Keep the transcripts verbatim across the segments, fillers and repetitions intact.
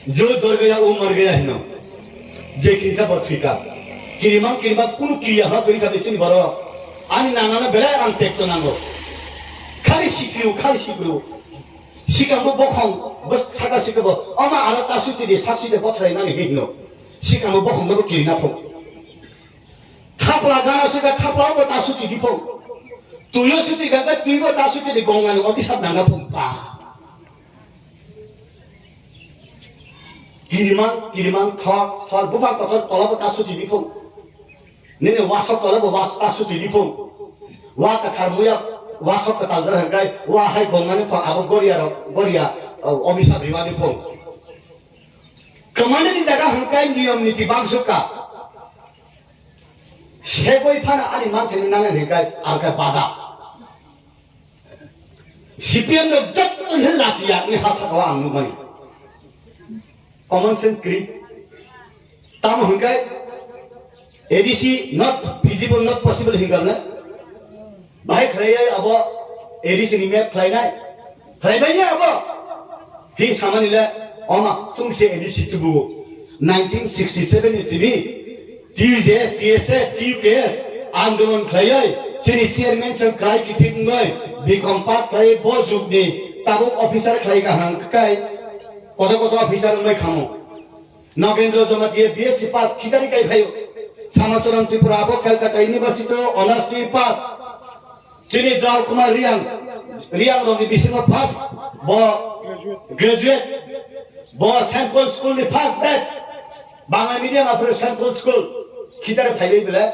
Jo dor gaya, o mar gaya hino. Je kirika bo thwika. Kirimang kiriba kunu kiriya ha kirika bichini baro. Ani nana na belai ang tekto nango. Khali sikriu, khali sikriu. Sikang bo bokhong, bo saka sikriu bo. Ama ara ta suti de, sak suti de bothrai nani hino. Sikang bo bokhong bo kirina phung. Thapla gana suka thapla bo ta suti di phung. Tuyo suti ganga tui bo ta suti di gongani obisap nana phung pa. Kirimang, kirimang, thor, thor, buphang kotor tola bo ta suti biphung. Nini wasok tola bo was ta suti biphung. Wa kathar muya wasok katal jar hangkai, wa hai gongani pho abo goria rok, goria, uh, obisap riwa biphung. Kemani ni jaga hangkai niyom niti bangsuka. Seboi phana ani manthani nana hangkai arka bada. C P M no jotto ni lachiya ni ha saka o ang nukmani. Common sense kwrwi. Tamo hwnkhai A D C not feasible, not possible hingamna. Bahai khlaiya abo A D C ni map khlainai. Khlaibai ya abo. Hi samani le oma sungse A D C tubu. Nineteen sixty-seven ni simi T U J S, T S F, T U K S andolon khlaiwi chini chairman chwng krai kithik wngwi bikom pass khlaiwi bo jugni tabuk officer khlai kaham kai koto koto officer wngwi khamu. Nagendra Jamatia B S C pass khitari kai phaio. Samatoram Tripura abo Calcutta University o honours twi pass. Chini Jao Kumar Riang, Riang rokni bisingo first, bo graduate, bo Saint Paul School ni first batch, Bangla medium aphuru Saint Paul School, khichare phaibai bele,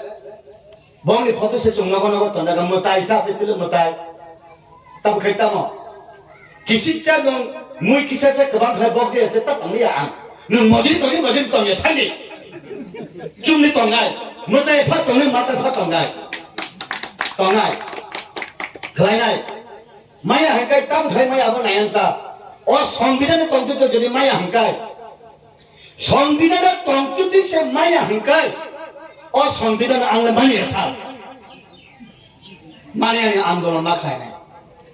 bongni photo se chwng nogo nogo tonjaga, mwtai sa se chwlo mwtai, tamo khai tamo. Kisisa nwng mui kisa se kwbang khlai bok je se ta tongya ang. Nwng modi tongni modi tongya thani. Chumni tongnai. Mwtai pha tongni mwtai pha tongnai. Tongnai. Khlainai. Maya hangkai tam khlai maya abo nayanta. O songbidhan tongtwi to jodi maya hangkai. Songbidhan tongtwi se maya hangkai. O songbidhan ang maya sa. Mani ani andolon ma khlainai.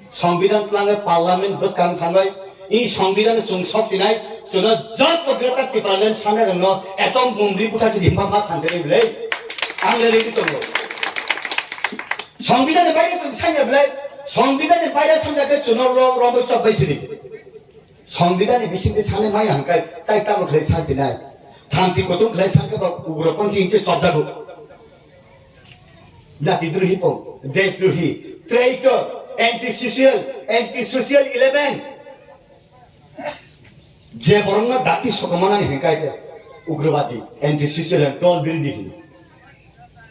Songbidhan twlangwi parliament bwskang thangwi i songbidhan chwng sok chinai, chwngno joto Greater Tipraland sanai rokno etom mumri butha se rimba ma sanjari bwlai. Ang le ready tongo. Songbidhan ni baire chwng sanya bwlai. Songbidhan ni baire sanya ke chwngno rom rom chok bai sidi. Songbidhan ni bisingtwi sanai maya hangkai tai tamo khlai sanjinai. Thamchi kutung khlai sankhe ba ugroponthi hinse chopjago. Jati drohi pong, desh drohi, traitor, anti social, anti social element. Je borokno dati sokomornani hingkai te ugrobadi, anti social, dol birodhi hino.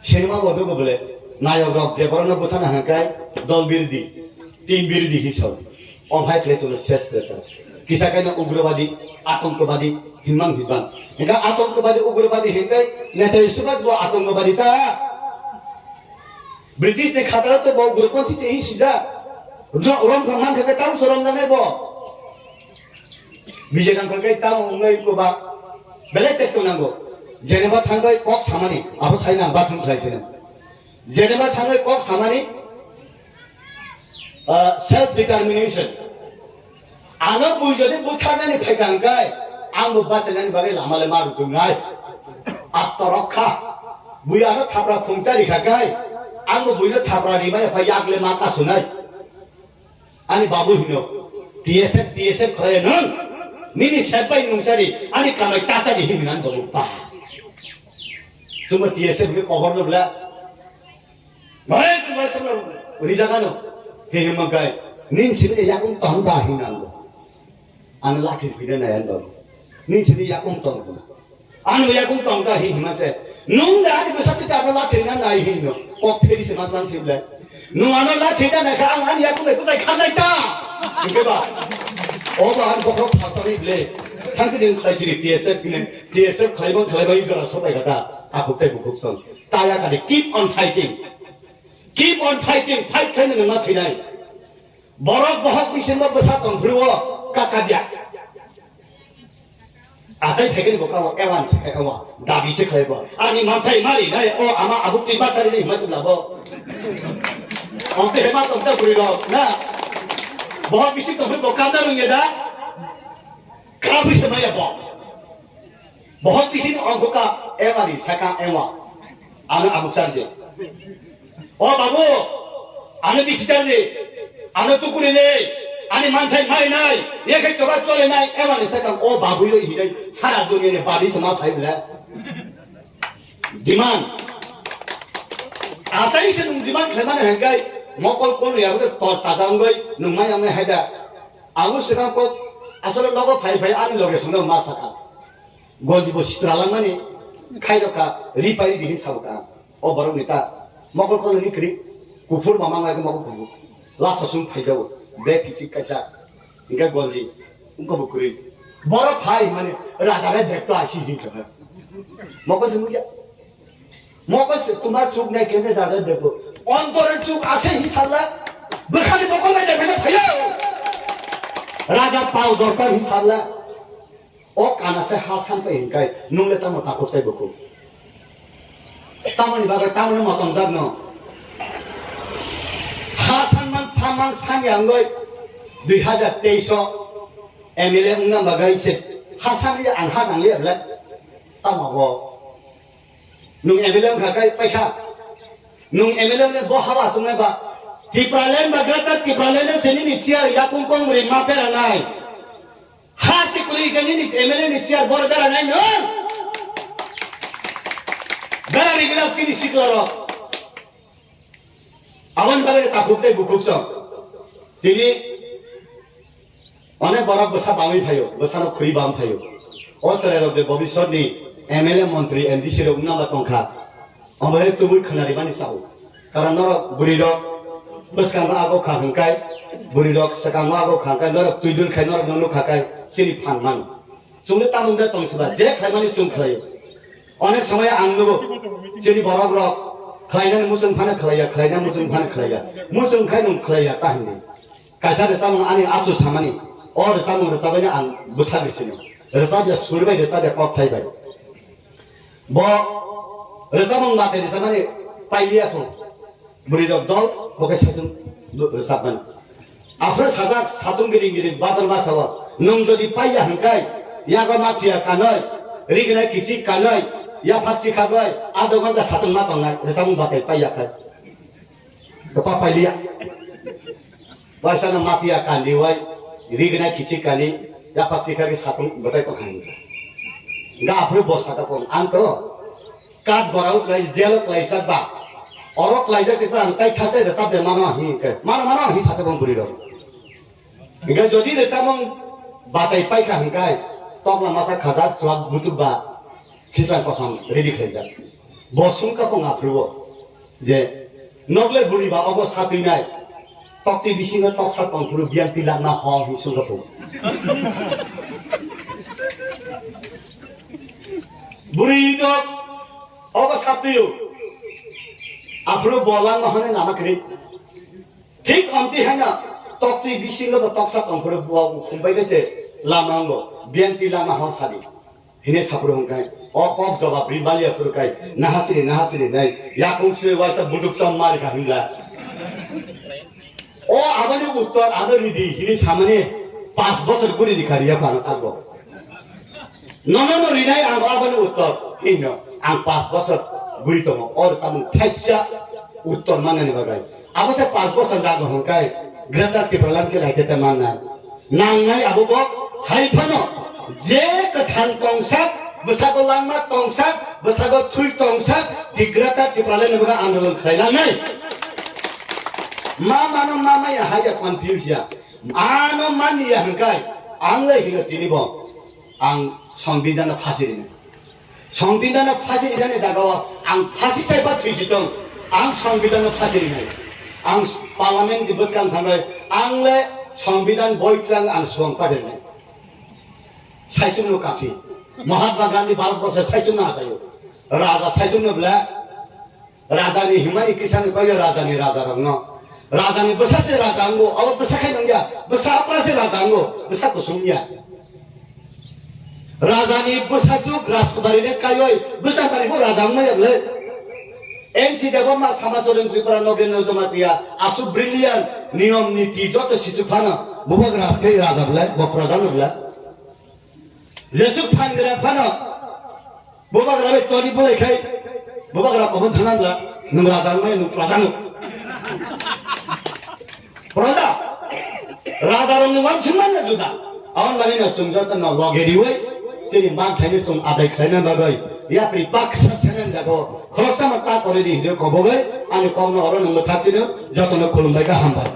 Cinema bo nugo bole, nayok rok je borokno buthana hingkai dol birodhi, team birodhi hisab. O hai khlai chwngno ses khlai ta. Kisa kaino ugrobadi, atongkobadi hinmang hinmang. Hingka atongkobadi, ugrobadi hingkai Netaji Subhash bo atongkobadi ta. British ni khataro to bo ugroponthi se hi sija. Rom kha man kha tamo so rom janai bo. Bijay Dangkhal kai tamo wngnai ko ba. Belai tekto nango. Jeneba thangbai kok samani, abo sai nang bathum khlai sino. Jeneba thangbai kok samani, ah, self determination. Ano bui jodi butharnani phaikha hwnkhe, ang bo bachainani bagwi lama le ma rwtwngnai. Attorokha. Bui ano thapra phungcha rikha khe, ang bo buino thapra rimai pha yak le ma kasunai. Ani babu hino, "T S F, T S F khlai nwng, nini sep bai nungsari, ani kamai tasari," hinwi nang babu pa. Chwngbo T S F ni kobor no bla. Bai, bai, sama rijak ano. He, he, mangkai. Nin sini ke yakung tong da hinang. Ano lathi pide na yan dong. Nin sini yakung tong. Ano yakung tong da hi hima se. Nung da ani bwsa tita ano lathi na nai hino. Kok pheri se matlang si ble. Nung ano lathi da na kha ang ani yakung bai bwsai kharnai ta. Oke ba? O ba an bokhok phatari ble. Thang sini khlai sini T S F ne. T S F khlai bang khlai bai jora sobai kata. Akhuk tai bukhuk song. Taya kadi, keep on fighting. Keep on fighting. Fight khaina nwng ma thwinai. Borok bohok bisingo bwsa tong phuru o kaka bia. Achai phaikani bo kabo ewan se khai kabo. Dabi se khai bo. Ani manthai mari nai o ama abuk twi bachari nai hima sibla bo. Amte hema tong ta phuri rok na. Bohok bising tong phuru bo kamna rungya da. Kabui se maya bo. Bohok bising ongkha ka, emani saka ema. Ano abuk charje. O babu, ano bisi charje. Ano tukuri ne. Ani manthai mai nai. Yekhe choba chole nai. Emani saka o babu yo hidai. Sara dunia ni babi sama phai bla. Demand. Asai se nung demand khlaimani hengkai. Mokol kol ya tor taja ongoi. Nung mai amai haida. Agu sekang kok. Asole nogo phai phai ani loge songno ma saka. Gonji bo sitra langmani, khairokha, ri pai di hin sabo ka. O borok ni ta, mokol kol ni kri, kuphur mama ngai mokol kubu. Latha sum phai jago, bag kichik kaisa, hingke gonji, wngkha bo kwrwi. Borok phai mani, raja bai bag to aisi hin kha. Mokol se mugya. Mokol se tumar chuk nai kene raja bag to. Ontor chuk ase hin sala, bwkhani mokol bai bag phayo. Raja pau dorkar hin sala. O kana se ha san pai hinkai, nung le tamo takhuk tei bukhuk? Tamoni bagwi tamoni motom jak no? Ha san man, san man, san ya wngoi, dui hajar teis o M L A wngna bagwi se ha san ya ang ha nang le bla. Tamo bo? Nung M L A wngkha kai paikha. Nung M L A wngkha bo haba sungnai ba. Tipraland ba Greater Tipraland no sini ni chair yakung kong ri ma pera nai. Ha si kuli gani ni M L A ni chair bor bera nai no. Bera ni gina sini sikla ro. Aboni bagwi takhuk tei bukhuk song. Tini onek borok bwsa bangwi phaio, bwsano khuri bam phaio. O chwrairok de bobiswtni M L A, montri, M D C rok wngna ba tongkha. Omo hai tubui khwnari mani sao. Karon norok bwrwi rok bwskango abo kha hwnkai, bwrwi rok swkango abo kha hwnkai, norok twi dul khai norok no nukha kai chini phan mano. Chwngno tamung de tong siba, je khlaimani chwng khlaio. Onek somoy ang nugo, chini borok rok khlainani muchung phano khlaiya, khlaina muchung phano khlaiya. Muchung khai nung khlaiya ta hindi. Kaisa de samung ani achu samani, o de samung de sabaini ang bwtha bisino. Rwchapya sur bai, rwchapya kok thai bai. Bo rwchapmung mate rwchapmani pailiya phung. Bwrwi rok dol, bo khe saichung rwchapmani. Aphuru sajak satung giring giring bador masa o. Nwng jodi paiya hwnkhe, yago mathiya kanwi, rignai kichik kanwi, yaphak chikhagwi, adho ghonta satung ma tongnai, rwchapmung batai paiya khai. Dopa pailiya. Waisa no matiya kandi wai, rignai kichik kani, yapak sikha ki satung bwchai tong kha hinwi. Hingkhe aphuru bo saka kong, ang to kat gorao klai, jelo klai sak ba. Oro klai jak tikha ang tai thasai rwchap de mano hingkhe. Mano mano hing saka kong bwrwi rok. Hingkhe jodi rwchapmung batai paikha hingkhe, tokla masa khajak chuak butuk ba. Khisa kosong ready khlaijak. Bo sungkha kong aphuru o je, "Nogle buri ba obo satwi nai. Tokti bisingo toksa tongphuru biyang tilak na ho," hin sungkha kong. Buri no obo satwi o. Aphuru bo langma hone lama kwrwi. Thik amtwi haino toktwi bisingo bo toksa tongphuru bo khumbai khe se lama wngo, biyang twi lama hor sadi. Hine saphuru hwnkhe, o kok jobab ri baliya phuru kai, nahasini, nahasini nai, yakung swi waisa buduk chom mari kha hwnla. O aboni uttor ano ridi hini samani pas bosor guri rikha riya phano thango. Nono no rinai ang aboni uttor hino ang pas bosor guri tongo, or samung thaisa uttor manani bagai. Abo se pas bosor jago hwnkai Greater Tipraland khe laitete mannai. Nangnai abo bo hai phano je kwthang tongsak, bwsago langma tongsak, bwsago thwi tongsak, di Greater Tipraland ni bagwi andolon khlai langnai. Ma mano ma maya hai ya confuse ya. Ano mani ya hwnkai ang le hino tini bo ang Songbidan no phasi rinai. Songbidan no phasi rinani jagao ang phasi chaiba thwisi tong, ang Songbidan no phasi rinai. Ang Parliament ni bwskang thangnai, ang le Songbidan boi tlang ang suang padirnai. Saichung no kafi. Mahatma Gandhi Bharat Borsa saichung no asayo. Raja saichung no bla. Rajani himani kisani koyo rajani raja rokno. Rajani bwsa se raja wngo, abo bwsa khai nungya, bwsa apra se raja wngo, bwsa kusung ya. Rajani bwsa juk Rajkodari ne kaioi, bwsa tari bo raja wngma ya bwle. N C Debbarma Samacharan Tripura Nogendra Jamatia, asu brilliant, niyom niti joto sisu phano, bubak raj khai raja bwle, bo praja no bwle. Jesuk phan gra phano, Bubagra bai toni bulai khai, bubagra komo thanang la, nung raja nung, nung raja nung. Raja, raja rong ni wan sung man na juda. Awan mani na sung jota na loge riwai, sini man thani sung adai khlai na bagai. Ya pri paksa senen jago, khorok sama ta kore di hidyo kobogai, ani kong na oro nung thak sini, jota na khulum bai ka hambai.